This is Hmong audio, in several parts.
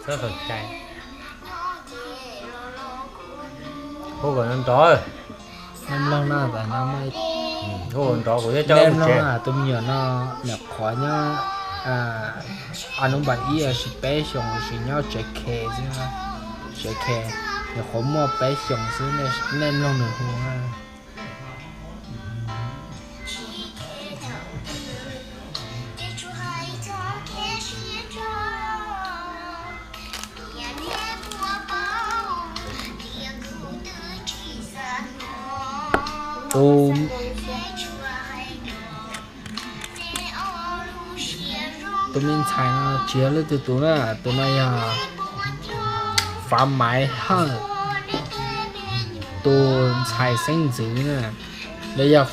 Hu kom nrov. Nej mloog no, hu kom nrov kuv thiaj coj nej mloog. Tus me nyuam no nws qhuav nyob a nub npa ib, sis peb xyoos, sis nyob tsev khe xwb, tsev khe, nws qhuav muaj peb xyoos xwb. Nej mloog nws hu. Tus, tus me ntxhais no tsis yog leej twg tus na, tus no yog Fav Maiv Hawj, tus ntxhais xeeb ntxwv na, los yog,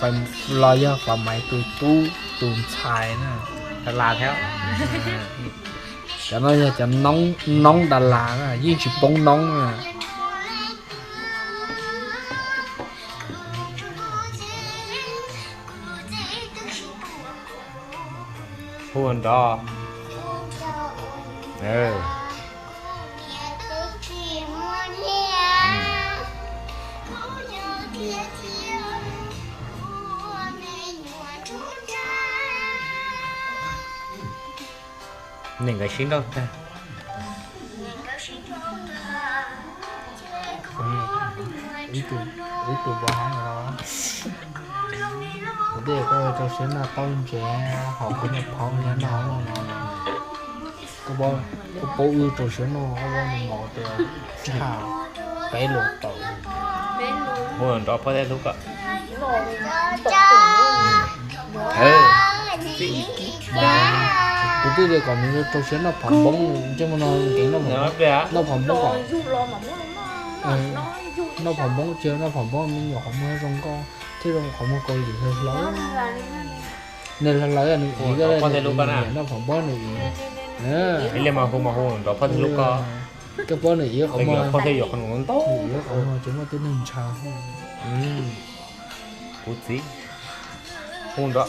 los yog Fav Maiv tus tub tus ntxhais na. Cov no yog cov noob Dab Las na, yeej tsis poob noob na. Hu nrov. Nej nkawd sib nrauj tag. Ib tug, ib tug npua hav no, kuv twb rau siab noj taub ntsev, haus qhov niag phauv nyob no no. Koj paub wb rau siab noj ob peb nus mov tias tshaj peb lus tawm. Hu nrov pog thiaj hlub koj. Kuv twb tias kom nws rau siab noj phom npoob, ntsej muag no nkees noj phom npoob kom. Noj phom npoob, tsis noj phom npoob me nyuam qhov muag zoo nkauj thiab zoo qhov muag Kaus Lim hlawv hlawv. Nws hlawv hlawv nws iv, noj phom npoob nws iv. Ib li mas hu mas hu nrov pog thiaj hlub koj. Koj paub nws iv qhov muag, nws iv qhov muag tsis muaj tib neeg ntshaw. Kuv txiv, hu nrov.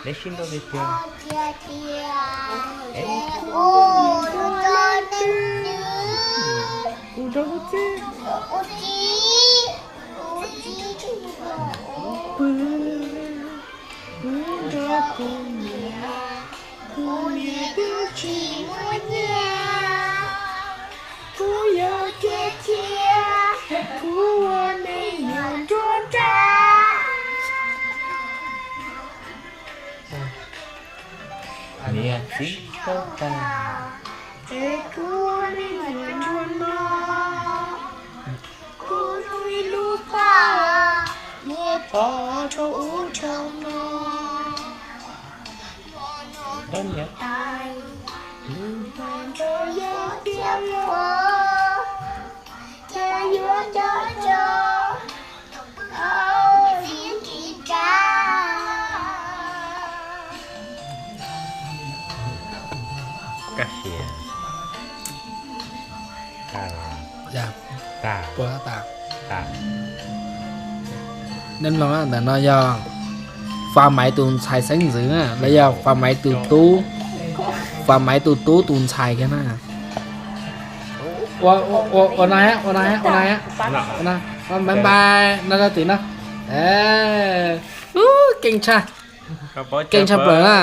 Neb sib nrauj tiag tiag. Hu nrov kuv txiv. Pw, pw nrog kuv niam, kuv niam twb tsis muaj nyiaj, kuv yog kiag cia, kuv ua me nyuam nruab nrab. Niam txiv tau tas, es kuv ua me nyuam nruab no, kuv tus ib lub paj, niam pog rau ub rau no. Niam tais, lub no rau yawg thiab muam, cas yuav coj coj. Kaj siab. Tas. Nej mloog, ntawm no yog Fav Maiv tus ntxhais xeeb ntxwv na, los yog Fav Maiv tus tub, Fav Maiv tus tub tus ntxhais kiag na. Ua, ua, ua no, ua no, ua no, ua no, bye bye no rau tim no. Keej tshaj, keej tshaj plaws na.